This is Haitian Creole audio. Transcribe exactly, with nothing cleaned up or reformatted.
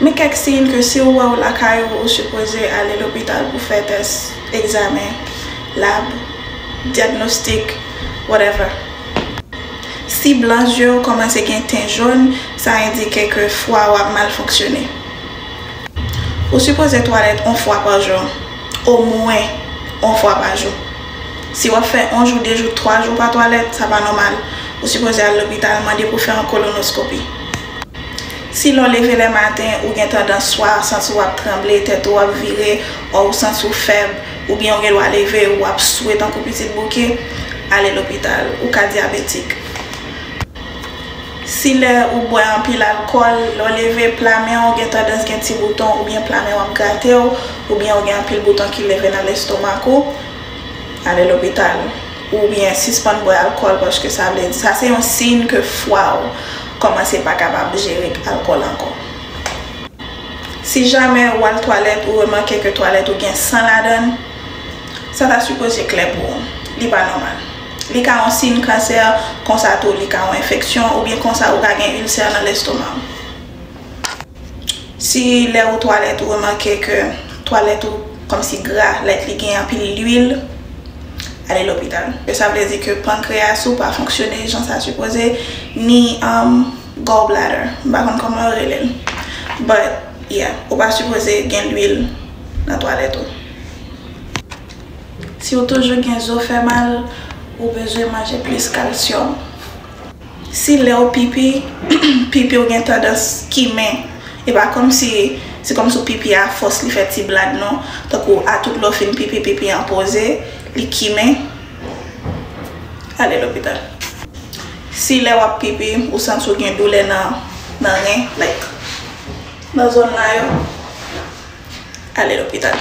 Men kèk siy ke si w wè w lakay ou, ou sipoze ale lopital pou fè tès, egzamen, lab, dyagnostik, whatever. Si blan zye w kòmanse gen ten jòn, sa endike ke fwa w ap mal fonksyone. Ou sipoze twalèt yon fwa pa jou, omwen yon fwa pa jou. Si w ap fè yon jou, de jou, twa jou pa twalèt, sa pa nòmal. Ou sipoze al lopital mande pou fè yon kolonoskopi. Si lè w leve lè maten, ou gen tandans swa santi w ap tranble, tèt ou ap vire, ou santi w fèb, oubyen ou gen dwa leve, ou ap swe tankou pitit bouke, ale lopital. Ou ka dyabetik. Si lè ou bwè anpil alkòl, lè w leve pla men w gen tandans gen ti bouton oubyen pla men w ap grate w, oubyen ou gen anpil bouton ki leve nan lestomak ou, ale lopital. Oubyen sispann bwè alkòl paske sa vle di, sa se yon siy ke fwa w kòmanse pa kapab jere alkòl ankò. Si jamè ou al twalèt ou remake ke twalèt ou gen san ladan l, sa ta sipoze klè pou ou. Li pa nòmal. Li ka yon siy kansè, konsa tou li ka yon enfeksyon, oubyen konsa ou ka gen ilsè nan lestomak ou. Si lè ou twalèt ou remake ke twalèt ou kòmsi gra, like li gen anpil lwil, ale lopital. Sa vle di ke pankreyas ou pa fonksyone jan sa sipoze, ni um, gallbladder. M pa konn kòman yo rele l. But, yeah, ou pa sipoze gen lwil nan twalèt ou. Si w toujou gen zo fè mal, ou bezwen manje plis kalsyòm. Si lè w pipi, pipi w gen tandans kimen, e pa kòmsi, se kòmsi w pipi a fòs li fè ti blad non, tankou a tout lè w fin pipi, pipi an poze, li kimen, ale lopital. Si lè w ap pipi, ou santi w gen doulè nan, nan ren, like, nan zòn la yo, ale lopital.